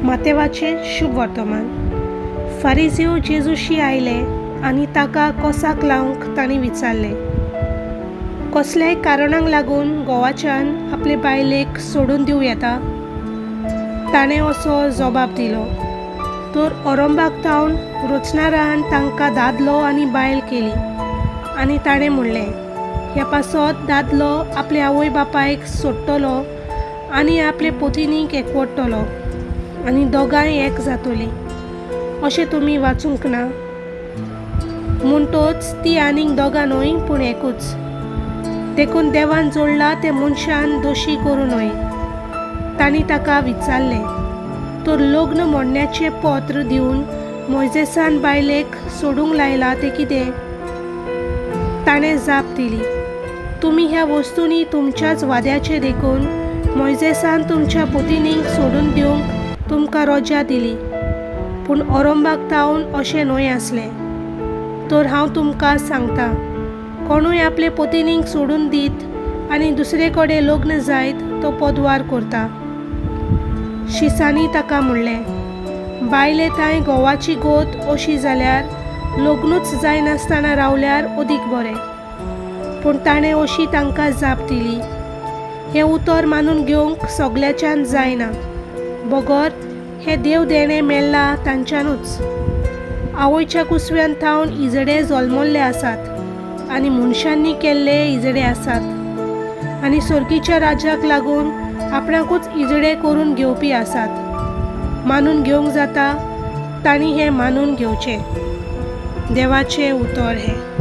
मातेवाचें शुभ वर्तमान. फारिजीव जेजूशी आयले आनी ताका कोसाक लावंक तांणी विचारलें, कसल्याय कारणाक लागून घोवाच्यान आपले बायलेक सोडून दिवं येता? ताणें असो जबाब दिलो, तर ओरंबाक थावन रचणारान तांकां दादलो आनी बायल केली आनी ताणें म्हणलें, ह्या पासत दादलो आपले आवय बापायक सोडटलो आनी आपले पोतिनीक एकवटतलो आनी दोगांय एक जातलीं. अशें तुमी वाचूंक ना? म्हणटोच ती आनीक दोगां न्हय पूण एकूच. देखून देवान जोडला तें मनशान दोशी करूं न्हय. तांणी ताका विचारलें, तर लग्न मोडण्याचें पत्र दिवन मोयजेसान बायलेक सोडूंक लायलां तें कितें? ताणें जाप दिली, तुमी ह्या वस्तूंनी तुमच्याच वाद्याचें देखून मोयजेसान तुमच्या पोतिनींक सोडून दिवंक तुमकां रोजा दिली, पूण ओरंबाक थावन अशें न्हय आसलें. तर हांव तुमकां सांगता, कोणूय आपले पोतिनींक सोडून दीत आनी दुसरे कडेन लग्न जायत तो पदवार करता. शिसांनी ताका म्हणलें, बायले तांय घोवाची गोत अशी जाल्यार लग्नूच जायनासतना रावल्यार अदीक बरें. पूण ताणें अशी तांकां जाप दिली, हें उतर मानून घेवंक सगल्याच्यान जायना, बगर हें देव देणें मेळ्ळां तांच्यानूच. आवयच्या कुसव्यान थावन इजडे जल्मल्ले आसात आनी मनशांनी केल्ले इजडे आसात आनी सर्गीच्या राज्याक लागून आपणाकूच इजडे करून घेवपी आसात. मानून घेवंक जाता तांणी हें मानून घेवचें. देवाचें उतर हें.